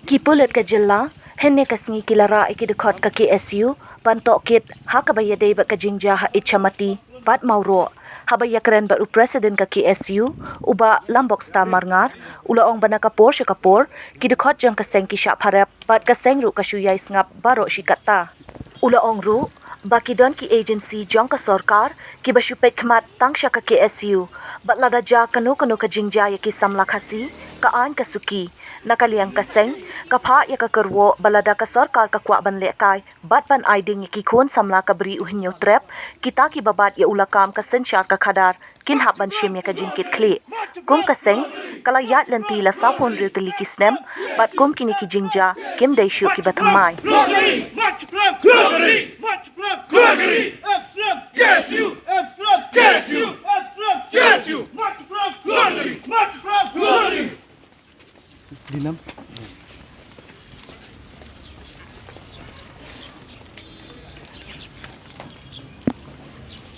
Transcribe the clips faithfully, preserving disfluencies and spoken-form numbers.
Ki pulit ka jylla hynne ka sngi ki la rah ïa ki dkhot ka K S U ban tohkit ha kaba ïadei bad ka jingjia ha Ichamati bad Mawroh. Haba ïakren bad u president ka K S U, u Bah Lambok Star Marngar, u la ong ba na ka por sha ka por ki dkhot jong ka seng ki shah pharep bad ka seng ruh ka shu ïai sngap baroh shi katta. U la ong ruh ba ki don ki agency jong ka sorkar kiba shu peit khmat tang sha ka K S U, bad lada jia kano kano ka jingjia ïa ki samla Khasi, ka aiñ ka suki. Na ka liang ka seng ka phah ïa ka kyrwoh ba lada ka sorkar ka kwah ban lehkai bad ban ai ding ïa ki khun samla ka Bri U Hynñiewtrep, kita kiba bat ïa u lakam ka synshar ka khadar, kin hap ban shim ïa ka jingkitkhlieh. Kum ka seng ka la ïaid lynti la sawphew hynriew tylli ki snem, bad kum kine ki jingjia kim dei shuh kiba thymmai. Dinam.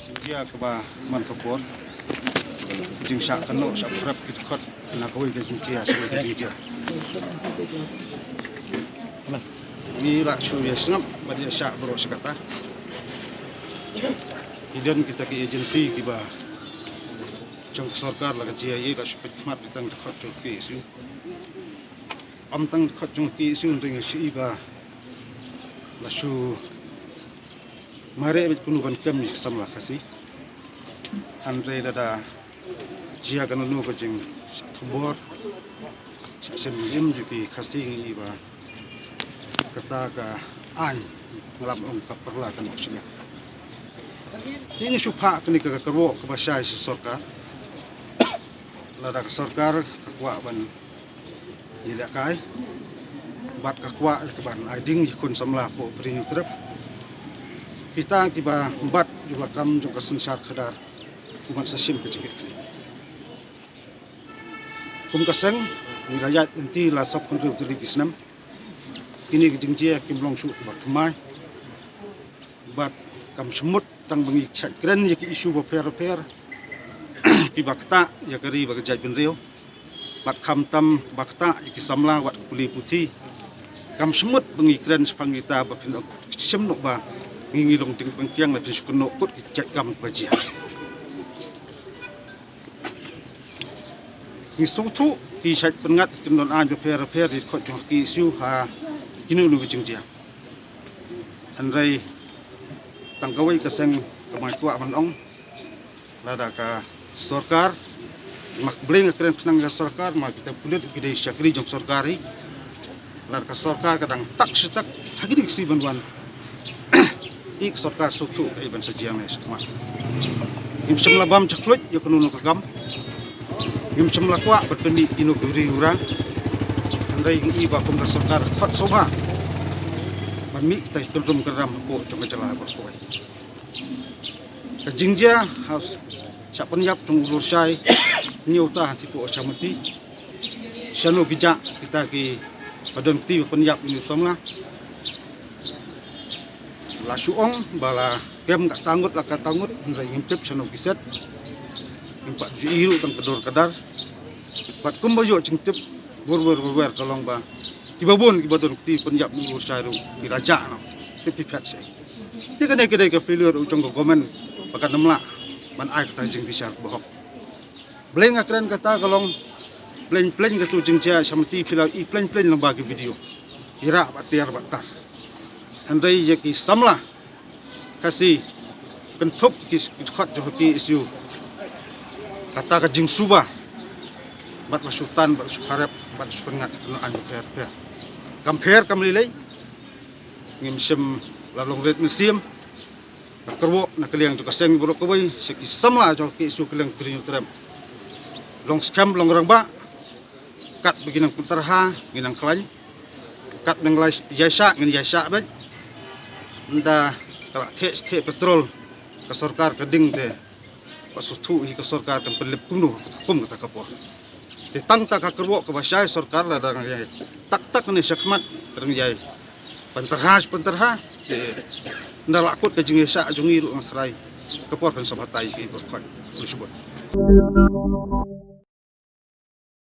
Jingjia kaba man ka por. Jingshah kano shah pharep ki dkhot na kawei ka jingjia sha kawei ka jingjia. Ngi la shu ïa sngap bad ïa shah baroh shi katta. Ki don kita ki agency kiba jong ka sorkar la ka G I A ka shu peit khmat ïa tang dkhot jong ka K S U. Ym tang dkhot jong ka K S U, hynrei nga shu i ba la shu mareh bad kumno ban kem ïa ki samla Khasi. Hynrei lada jia kano kano ka jingshah thombor, shah shem im jong ki Khasi, ngi i ba kata ka aiñ, nga lam ong ka pyrla kano shiliang. Te ngi shu phah kane ka kyrwoh kaba shai sha sorkar. Lada ka sorkar ka kwah ban ïalehkai bad ka kwah ïa ka ban ai ding ïa ki khun samla hapoh Bri U Hynñiewtrep, kita kiba bat ïa u lakam jong ka synshar khadar, kumno sa shim ka jingkitkhlieh. Kum ka seng ngi la ïaid lynti la sawphew hynriew tylli ki snem. Kine ki jingjia kim long shuh kiba thymmai. Bad kam shym mut tang ba ngi shait kren ïa ki issue bapher bapher kiba ktah ïa ka ri bad ka jaitbynriew, bad khamtam ba ktah ïa ki samla wat ka pule puthi. Kam shym mut ba ngi kren shaphang kita ba phin ong, shim noh ba ngi, ngi long ding pangkiang, la phin shu kynnoh kut ki jait kam ba jia. Ngi sngewthuh ki shait pynngat ki kyndon aiñ bapher bapher ki dkhot jong ka K S U ha kino kino ki jingjia. Hynrei tang kawei ka seng kaba nga kwah ban ong, lada ka sorkar, ma khublei nga kren khnang ïa ka sorkar, ma kita pulit ki dei shakri jong sorkar hi. Lada ka sorkar ka dang tak shi tak ha kine ki sngi ban wan, i ka sorkar sngewthuh kaei ban sa jia ne shakhmat. Ngim shym la bam jakhluit ïa kano kano ka kam. Ngim shym la kwah ban pynmih ïa kino ki ri u ra. Hynrei ngi i ba kum ka sorkar khot sngewbha ban mih kita ki kyndrum kyndram hapoh jong ka jylla baroh kawei. Ka jingjia ha shah pynïap jong u Lurshai Hynñiewta ha Thipuh Ichamati. Shano ki jah kita kiba don kti ba pynïap ïa une u samla. La shu ong ba la kem katta ngut la katta ngut, hynrei ngim tip shano ki set. Ngim pat ju i ruh tang ka dur ka dar. Bad kumba ïoh jingtip wer wer wer wer ka long ba kiba bun kiba don kti pynïap ïa u Lurshai ruh ki la jah noh. Tip ki phet seh. Te kane ka dei ka failure u jong ka government ba kan ym lah ban ai kata ka jingbishar kaba hok. Balei nga kren kata ka long, pleng pleng katu jingjia Ichamati phi la i pleng pleng lyngba ki video. Ki rah bad tiar bad tar. Hynrei ïa ki samla Khasi kynthup ki, ki dkhot jong ka K S U. Kata ka jingsuba bad la shu tan bad la shu pharep bad la shu pynngat ki kyndon aiñ bapher bapher. Kam pher kam lei lei. Ngim shym la long rit mynsiem. Ka kyrwoh na ka liang jong ka seng baroh kawei sha ki samla jong ka K S U ka liang Bri Hynñiewtrep. Long skhem long rangbah. Katba ki nang pyntyrha ngi nang khlaiñ. Katba nang ïaishah ngin ïaishah beit. Ynda ka la theh theh petrol ka sorkar ka ding te, ba sngewthuh hi ka sorkar kan pynlip kumno kum kata ka por. Te tang ta ka kyrwoh kaba shai, sorkar lada dang ïai tak tak ne shakhmat ka dang ïai pyntyrha pyntyrha. Te ynda la kut ka jingïaishah jong ngi ruh nga tharai ka por kan sa batai ki por khot. Khublei shibun.